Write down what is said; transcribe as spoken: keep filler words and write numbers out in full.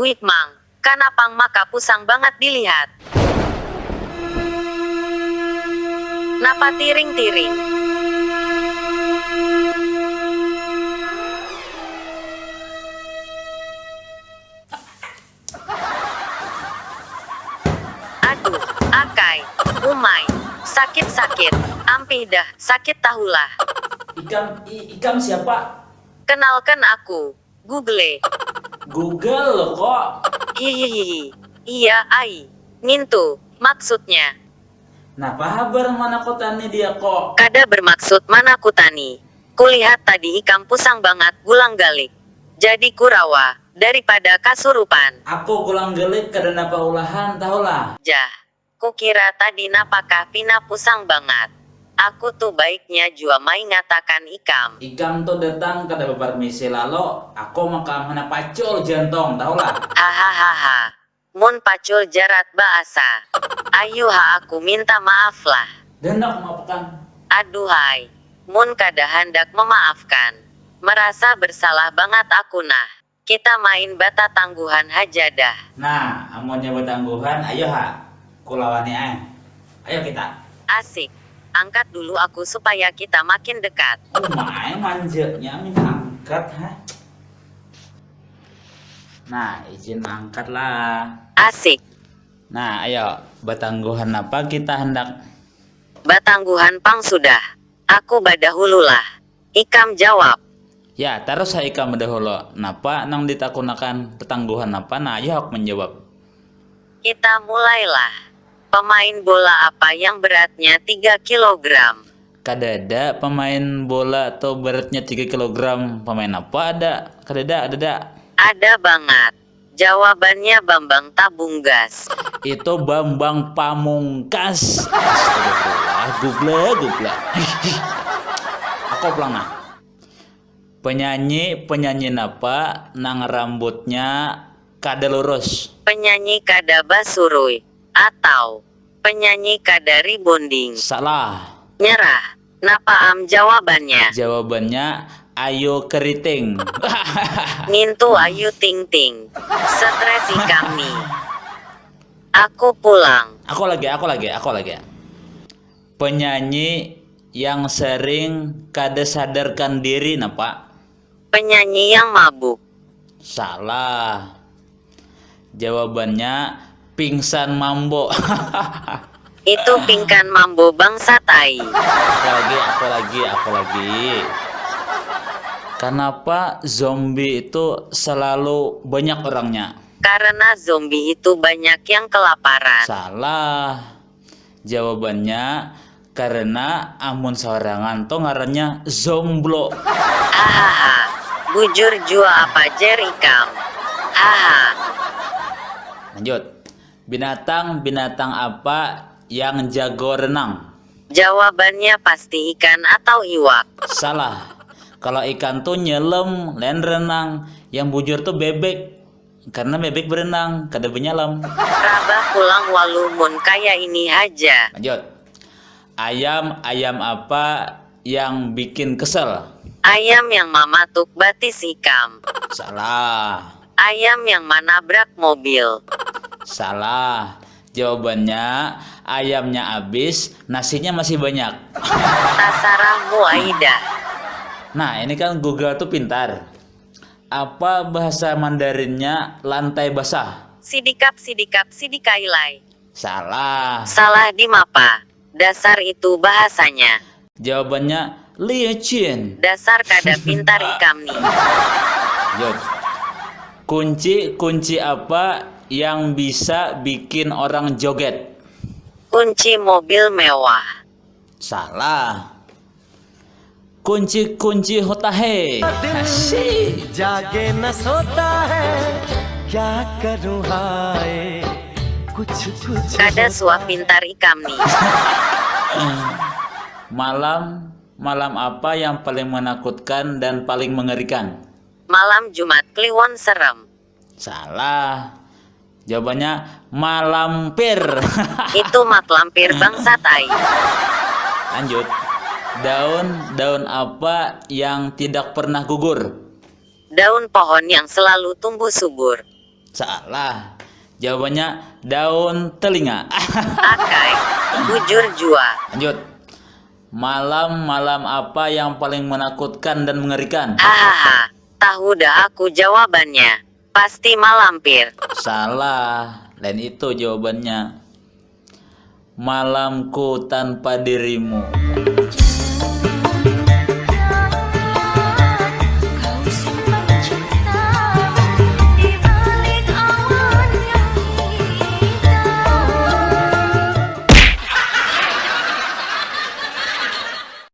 Wih mang, kanapang maka pusang bangat dilihat. Napa tiring-tiring? Aduh, akai, umai, sakit-sakit, ampih dah, sakit tahulah. Ikam, i, ikam siapa? Kenalkan aku, Google. Google lo kok. Hihihihi. Iya ai. Nintu, maksudnya. Napa habar manakutani dia kok? Kada bermaksud manakutani. Kulihat tadi ikam pusang bangat gulang galik. Jadi kurawa, daripada kasurupan. Aku gulang galik kada napa ulahan, tahulah. Jah. Kukira tadi napakah pina pusang bangat. Aku tu baiknya jua maingatakan ikam. Ikam tu datang kada baparmisi lalo, aku maka mana pacul jantong, tahulah. Hahahaha. Mun pacul jarat baasa. Ayu ha aku minta maaf lah. Dandak maafkan. Aduhai. Mun kada handak memaafkan. Merasa bersalah bangat aku nah. Kita main batatangguhan haja dah. Nah, amunnya batangguhan, ayo ha. Kulawani ai. Ayo kita. Asik. Angkat dulu aku supaya kita makin dekat. Umai manjanya minta angkat ha. Nah, izin angkat lah. Asik. Nah, ayo, batangguhan apa kita hendak? Batangguhan pang sudah. Aku badahulu lah. Ikam jawab. Ya, tarus ha ikam badahulu. Napa nang ditakunakan, tatangguhan apa? Nah, ayo hak manjawab. Kita mulailah. Pemain bola apa yang beratnya tiga kilogram? Kadada pemain bola tu beratnya tiga kilogram. Pemain apa ada? Kadada, adada. Ada bangat. Jawabannya Bambang Tabunggas. Itu Bambang Pamungkas. Astagfirullah, Google, Google. Aku pulang nah. Penyanyi, penyanyi napa nang rambutnya kada lurus? Penyanyi kada basurui atau penyanyi kada rebonding. Salah. Nyerah. Napa am jawabannya? Jawabannya Ayu Keriting. Nintu Ayu Ting Ting. Stres ikam nih. Aku pulang. Aku lagi, aku lagi, aku lagi. Penyanyi yang sering kada sadarkan diri napa? Penyanyi yang mabuk. Salah. Jawabannya pingsan mambo. Itu pingkan mambo bangsat ai. Aku lagi, aku lagi, aku lagi. Kenapa zombie itu selalu banyak orangnya? Karena zombie itu banyak yang kelaparan. Salah. Jawabannya karena amun sorangan tu ngarannya zomblo. Hahaha. Bujur jua apa jer ikam. Haha. Lanjut. Binatang-binatang apa yang jago renang? Jawabannya pasti ikan atau iwak. Salah. Kalau ikan tu nyelem, lain renang. Yang bujur tu bebek. Karena bebek berenang, kada benyelem. Rabah pulang walu mun kaya ini haja. Lanjut. Ayam, ayam apa yang bikin kesel? Ayam yang mamatuk batis ikam. Salah. Ayam yang manabrak mobil. Salah. Jawabannya, ayamnya habis, nasinya masih banyak. Tasarahmu ai dah. Nah, ini kan Google tuh pintar. Apa bahasa Mandarinnya lantai basah? Sidikap sidikap sidikailai. Salah. Salah di mapa? Dasar itu bahasanya. Jawabannya licin. Dasar kada pintar ikam nih. Lanjut. Kunci, kunci apa yang bisa bikin orang joget? Kunci mobil mewah. Salah. Kunci, kunci hotahe. Asik. जागे न सोता है क्या करूँ हाय कुछ कुछ Kada suah pintar ikam nih. Malam, malam apa yang paling menakutkan dan paling mengerikan? Malam Jumat Kliwon serem. Salah. Jawabannya malampir. Itu mak lampir bangsat ai. Lanjut. Daun, daun apa yang tidak pernah gugur? Daun pohon yang selalu tumbuh subur. Salah. Jawabannya daun telinga. Akai, bujur jua. Lanjut. Malam-malam apa yang paling menakutkan dan mengerikan? Hahaha, tahu dah aku jawabannya. Pasti malampir. Salah. Lain itu jawabannya. Malamku tanpa dirimu.